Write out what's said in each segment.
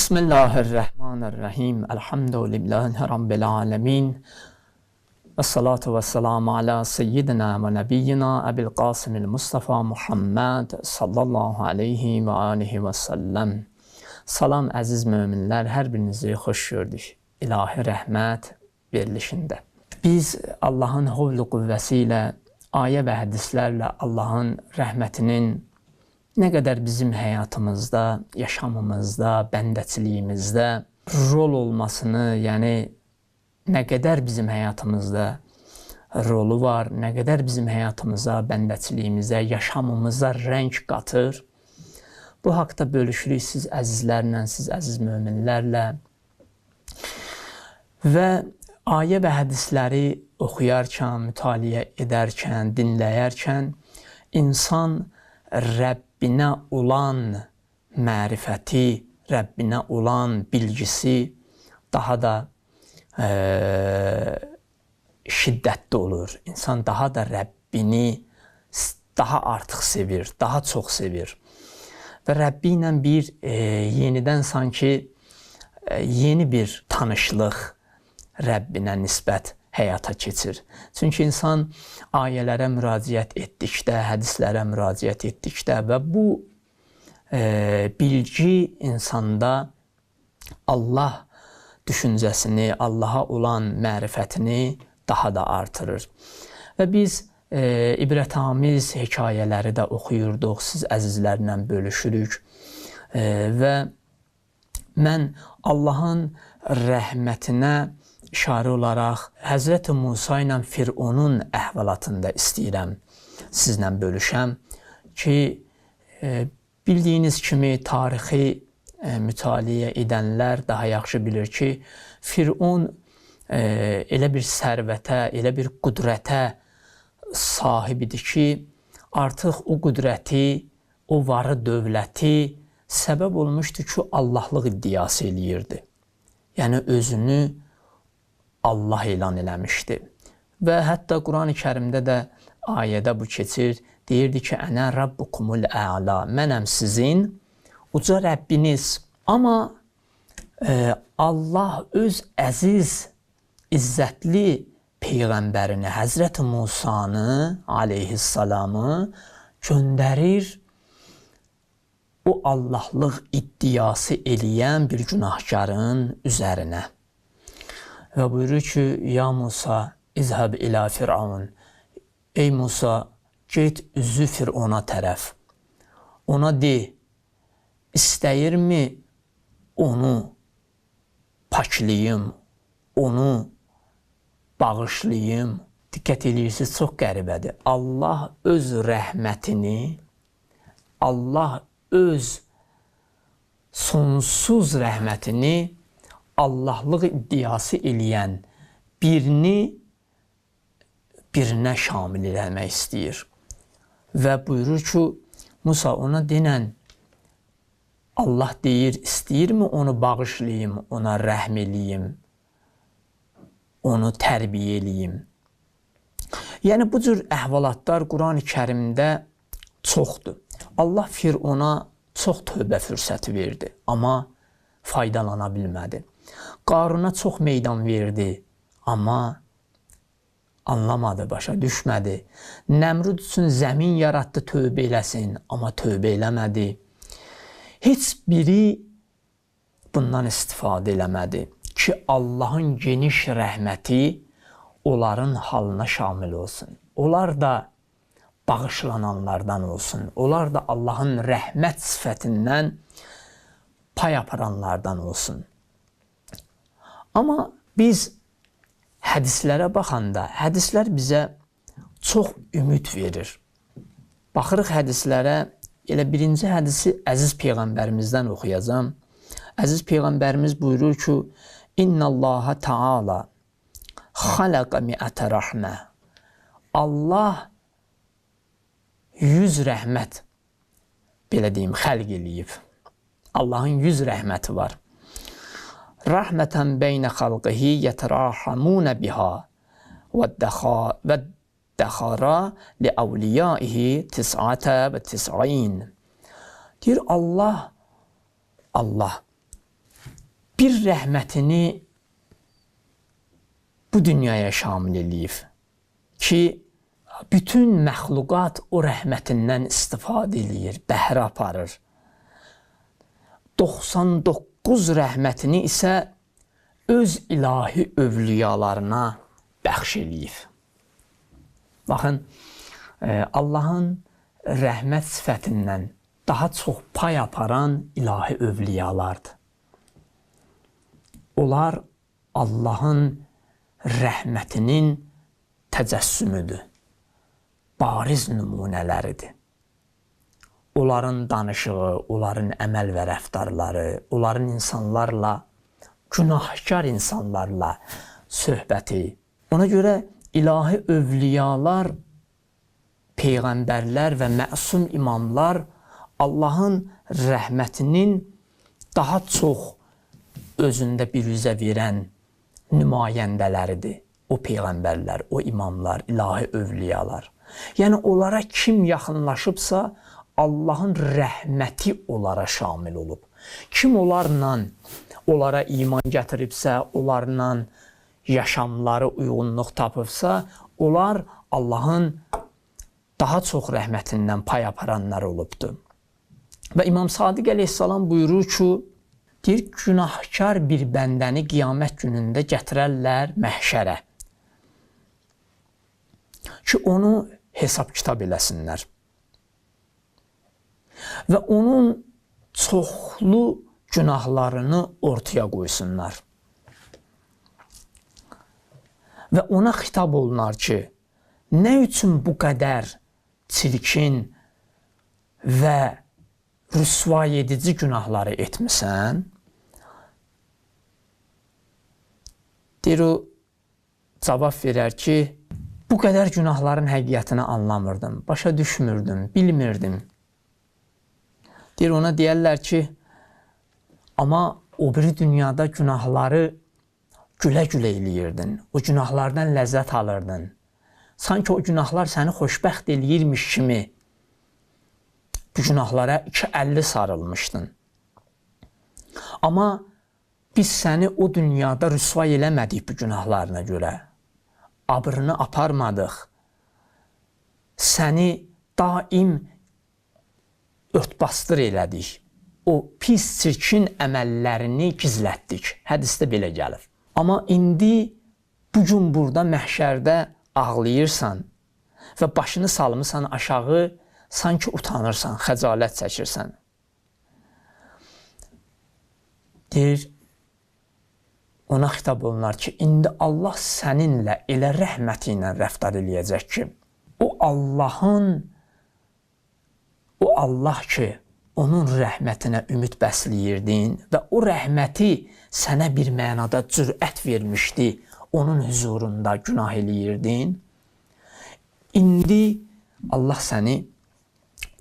Bismillahirrahmanirrahim. Elhamdülillahi Rabbil alemin. Və salatu və selamu ala seyyidina və nəbiyyina Əbil Qasimil Mustafa Muhammed sallallahu aleyhi və alihi və səlləm. Salam əziz möminlər, hər birinizi xoş gördük İlahi rəhmət verilişində. Biz Allahın hovlu qüvvəsi ilə, ayə və hədislərlə Allahın rəhmətinin nə qədər bizim həyatımızda, yaşamımızda, bəndəçiliyimizdə rol olmasını, yəni nə qədər bizim həyatımızda rolu var, nə qədər bizim həyatımıza, bəndəçiliyimizə, yaşamımıza rəng qatır. Bu haqda bölüşürük siz əzizlərlə, siz əziz möminlərlə. Və ayə və hədisləri oxuyarkən, mütaliə edərkən, dinləyərkən insan Rəbbinə olan mərifəti, Rəbbinə olan bilgisi daha da şiddətli olur. İnsan daha da Rəbbini daha artıq sevir, daha çox sevir. Və Rəbbi ilə bir yenidən sanki yeni bir tanışlıq Rəbbinə nisbət həyata keçir. Çünki insan ayələrə müraciət etdikdə, hədislərə müraciət etdikdə və bu bilgi insanda Allah düşüncəsini, Allaha olan mərifətini daha da artırır. Və biz ibrətamiz hekayələri də oxuyurduq, siz əzizlərlə bölüşürük və mən Allahın rəhmətinə işarə olaraq Həzrəti Musa ilə Fironun əhvalatında istəyirəm sizlə bölüşəm ki, bildiyiniz kimi tarixi mütaliə edənlər daha yaxşı bilir ki, Firon elə bir sərvətə, elə bir qüdrətə sahib idi ki, artıq o qüdrəti, o varı dövləti səbəb olmuşdu ki, Allahlıq iddiası eləyirdi. Yəni özünü Allah elan eləmişdi. Və hətta Quran-ı Kərimdə də ayədə bu keçir, deyirdi ki, Ənə Rabbukumul əla, mənəm sizin uca Rəbbiniz. Amma Allah öz əziz, izzətli peyğəmbərini, Həzrəti Musanı aleyhissalamı göndərir o Allahlıq iddiası eləyən bir günahkarın üzərinə. Və buyurur ki, ya Musa, izhəb ilə Firavun. Ey Musa, get üzü Firona tərəf. Ona de, istəyirmi onu paklıyım, onu bağışlayım? Diqqət edirsiniz, çox qəribədir. Allah öz rəhmətini, Allah öz sonsuz rəhmətini Allahlıq iddiası eləyən birini birinə şamil eləmək istəyir. Və buyurur ki, Musa ona denən, Allah deyir, istəyirmi onu bağışlayım, ona rəhm eləyim, onu tərbiyə eləyim. Yəni bu cür əhvalatlar Quran-ı Kərimdə çoxdur. Allah Firona çox tövbə fürsəti verdi, amma faydalana bilmədi. Qaruna çox meydan verdi, amma anlamadı, başa düşmədi. Nəmrud üçün zəmin yaratdı, tövbə eləsin, amma tövbə eləmədi. Heç biri bundan istifadə eləmədi ki, Allahın geniş rəhməti onların halına şamil olsun. Onlar da bağışlananlardan olsun. Onlar da Allahın rəhmət sifətindən pay aparanlardan olsun. Amma biz hədislərə baxanda, hədislər bizə çox ümid verir. Baxırıq hədislərə, elə birinci hədisi əziz Peyğəmbərimizdən oxuyacağam. Əziz Peyğəmbərimiz buyurur ki, İnnallaha Teala xalaqa mi'ətə rəhmə. Allah 100 rəhmət, belə deyim, xəlq eləyib. Allahın 100 rəhməti var. Rəhmətən beynə xalqihi yətərəhamuna biha və dəxara li əvliyaihi tis'ətə və tis'in. Deyir Allah, Allah Bir rəhmətini bu dünyaya şamil eləyib ki, bütün məxluqat o rəhmətindən istifadə eləyir, bəhrə aparır. 99 rəhmətini isə öz ilahi övliyalarına bəxş eləyib. Baxın, Allahın rəhmət sifətindən daha çox pay aparan ilahi övliyalardır. Onlar Allahın rəhmətinin təcəssümüdür, bariz nümunələridir. Onların danışığı, onların əməl və rəftarları, onların insanlarla, günahkar insanlarla söhbəti. Ona görə ilahi övliyalar, peyğəmbərlər və məsum imamlar Allahın rəhmətinin daha çox özündə birüzə verən nümayəndələridir. O peyğəmbərlər, o imamlar, ilahi övliyalar. Yəni onlara kim yaxınlaşıbsa, Allahın rəhməti onlara şamil olub. Kim onlarla, onlara iman gətiribsə, onlarla yaşamları uyğunluq tapıbsa, onlar Allahın daha çox rəhmətindən pay aparanlar olubdur. Və İmam Sadiq əleyhissalam buyurur ki, deyir, günahkar bir bəndəni qiyamət günündə gətirərlər məhşərə ki, onu hesab-kitab eləsinlər. Və onun çoxlu günahlarını ortaya qoysunlar. Və ona xitab olunar ki, nə üçün bu qədər çirkin və rüsvay edici günahları etmisən? Deyir, o cavab verər ki, bu qədər günahların həqiqətini anlamırdım, başa düşmürdüm, bilmirdim. Deyir, ona deyərlər ki, amma o biri dünyada günahları gülə-gülə eləyirdin, o günahlardan ləzzət alırdın. Sanki o günahlar səni xoşbəxt eləyirmiş kimi bu günahlara iki əlli sarılmışdın. Amma biz səni o dünyada rüsvay eləmədik bu günahlarına görə. Abrını aparmadıq. Səni daim örtbasdır elədik. O pis, çirkin əməllərini gizlətdik. Hədisdə belə gəlir. Amma indi bugün burada məhşərdə ağlayırsan və başını salmısan aşağı, sanki utanırsan, xəcalət çəkirsən. Deyir, ona xitab olunar ki, indi Allah səninlə elə rəhməti ilə rəftar eləyəcək ki, o Allahın, o Allah ki, onun rəhmətinə ümid bəsləyirdin və o rəhməti sənə bir mənada cürət vermişdi, onun hüzurunda günah eləyirdin. İndi Allah səni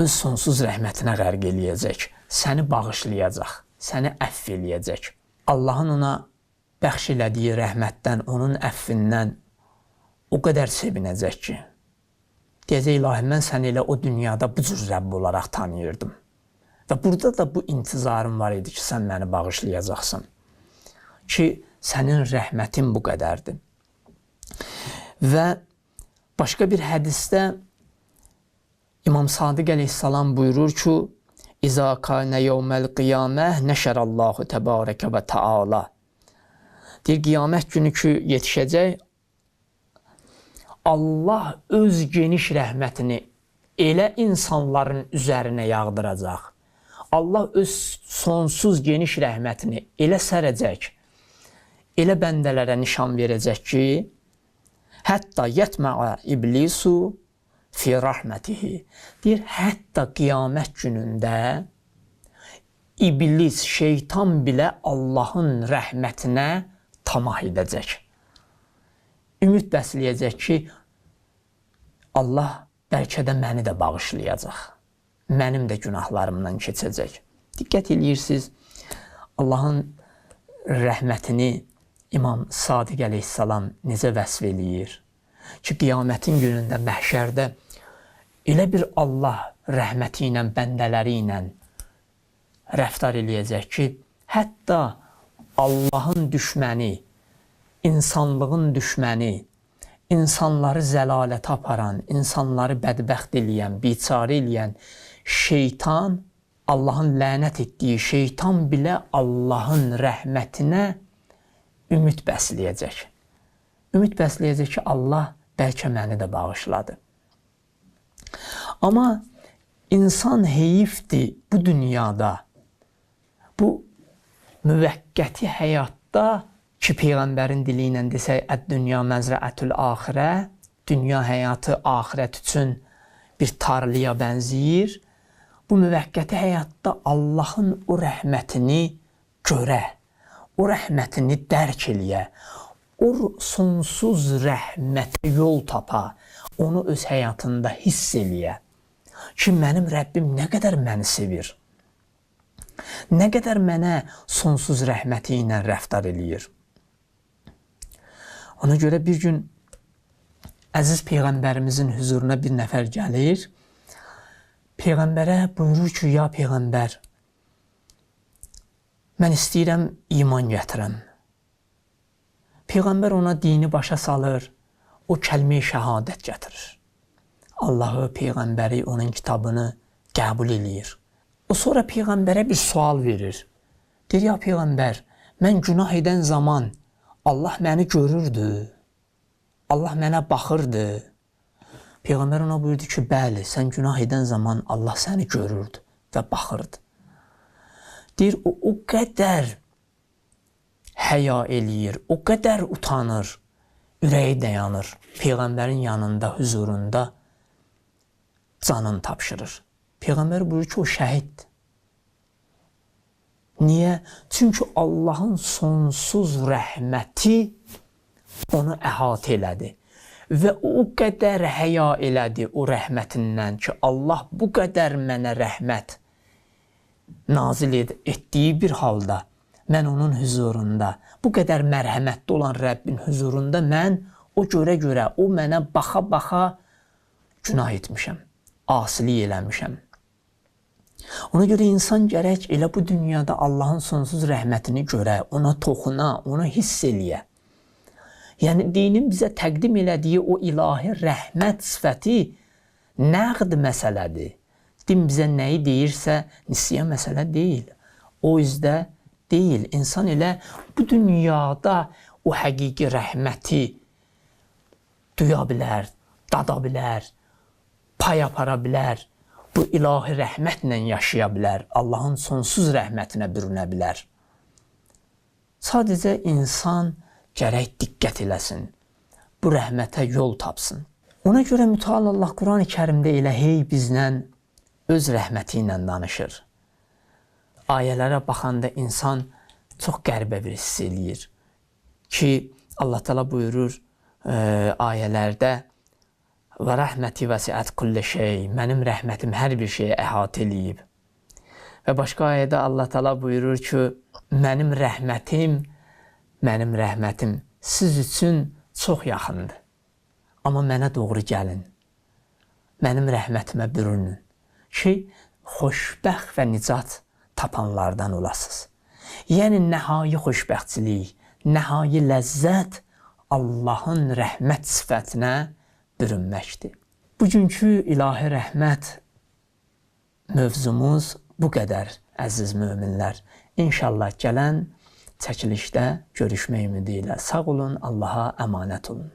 öz sonsuz rəhmətinə qərq eləyəcək, səni bağışlayacaq, səni əfv eləyəcək. Allahın ona bəxş elədiyi rəhmətdən, onun əfvindən o qədər sevinəcək ki, deyəcək, ilahi, mən səni elə o dünyada bu cür Rəbb olaraq tanıyırdım. Və burada da bu intizarım var idi ki, sən məni bağışlayacaqsan. Ki, sənin rəhmətin bu qədərdir. Və başqa bir hədisdə İmam Sadiq əleyhissalam buyurur ki, İzâ kânə yevməl qiyaməh nəşərəllahu təbarəkə və təala. Deyir, qiyamət günü ki, yetişəcək, Allah öz geniş rəhmətini elə insanların üzərinə yağdıracaq. Allah öz sonsuz geniş rəhmətini elə sərəcək, elə bəndələrə nişan verəcək ki, hətta yətməə iblisu fi rəhmətihi. Deyir, hətta qiyamət günündə iblis, şeytan belə Allahın rəhmətinə tamah edəcək. Ümid bəsləyəcək ki, Allah bəlkə də məni də bağışlayacaq. Mənim də günahlarımdan keçəcək. Diqqət eləyirsiniz, Allahın rəhmətini İmam Sadiq əleyhissalam necə vəsf eləyir? Ki, qiyamətin günündə, məhşərdə elə bir Allah rəhməti ilə, bəndələri ilə rəftar eləyəcək ki, hətta Allahın düşməni, insanlığın düşməni, insanları zəlalətə aparan, insanları bədbəxt eləyən, biçarə eləyən şeytan, Allahın lənət etdiyi şeytan belə Allahın rəhmətinə ümid bəsləyəcək. Ümid bəsləyəcək ki, Allah bəlkə məni də bağışladı. Amma insan heyifdir bu dünyada, bu müvəqqəti həyatda ki, Peyğəmbərin dili ilə desək, əd-dünya məzrəətül axirə, dünya həyatı axirət üçün bir tarlaya bənzəyir. Bu müvəqqəti həyatda Allahın o rəhmətini görə, o rəhmətini dərk eləyə, o sonsuz rəhmətə yol tapa, onu öz həyatında hiss eləyə ki, mənim Rəbbim nə qədər məni sevir, nə qədər mənə sonsuz rəhməti ilə rəftar eləyir. Ona görə bir gün əziz Peyğəmbərimizin hüzuruna bir nəfər gəlir. Peyğəmbərə buyurur ki, ya Peyğəmbər, mən istəyirəm iman gətirəm. Peyğəmbər ona dini başa salır, o kəlmə-i şəhadət gətirir. Allahı, Peyğəmbəri, onun kitabını qəbul eləyir. O sonra Peyğəmbərə bir sual verir. Deyir, ya Peyğəmbər, mən günah edən zaman Allah məni görürdü, Allah mənə baxırdı. Peyğəmbər ona buyurdu ki, bəli, sən günah edən zaman Allah səni görürdü və baxırdı. Deyir, o qədər həya eləyir, o qədər utanır, ürəyi dayanır. Peyğəmbərin yanında, hüzurunda canını tapşırır. Peyğəmbər buyurur ki, o şəhiddir. Niyə? Çünki Allahın sonsuz rəhməti onu əhatə elədi. Və o qədər həya elədi o rəhmətindən ki, Allah bu qədər mənə rəhmət nazil etdiyi bir halda, mən onun hüzurunda, bu qədər mərhəmətli olan Rəbbin hüzurunda mən o görə-görə, o mənə baxa-baxa günah etmişəm, asilik eləmişəm. Ona görə insan gərək elə bu dünyada Allahın sonsuz rəhmətini görə, ona toxuna, onu hiss eləyə. Yəni, dinin bizə təqdim elədiyi o ilahi rəhmət sifəti nəqd məsələdir. Din bizə nəyi deyirsə, nisyə məsələ deyil. O üzdə deyil. İnsan elə bu dünyada o həqiqi rəhməti duya bilər, dada bilər, pay apara bilər, bu ilahi rəhmətlə yaşaya bilər, Allahın sonsuz rəhmətinə bürünə bilər. Sadəcə insan gərək diqqət eləsin, bu rəhmətə yol tapsın. Ona görə mütəal Allah Quran-ı Kərimdə elə hey bizlə öz rəhməti ilə danışır. Ayələrə baxanda insan çox qəribə bir hiss eləyir ki, Allah Teala buyurur ayələrdə və rəhməti vəsiət kulli şey, mənim rəhmətim hər bir şeyi əhatə eləyib. Və başqa ayədə Allah Teala buyurur ki, mənim rəhmətim siz üçün çox yaxındır. Amma mənə doğru gəlin, mənim rəhmətimə bürünün ki, xoşbəxt və nicat tapanlardan olasınız. Yəni, nəhai xoşbəxtçilik, nəhai ləzzət Allahın rəhmət sifətinə bürünməkdir. Bugünkü ilahi rəhmət mövzumuz bu qədər, əziz möminlər. İnşallah gələn çəkilişdə görüşmək ümidi ilə. Sağ olun, Allaha əmanət olun.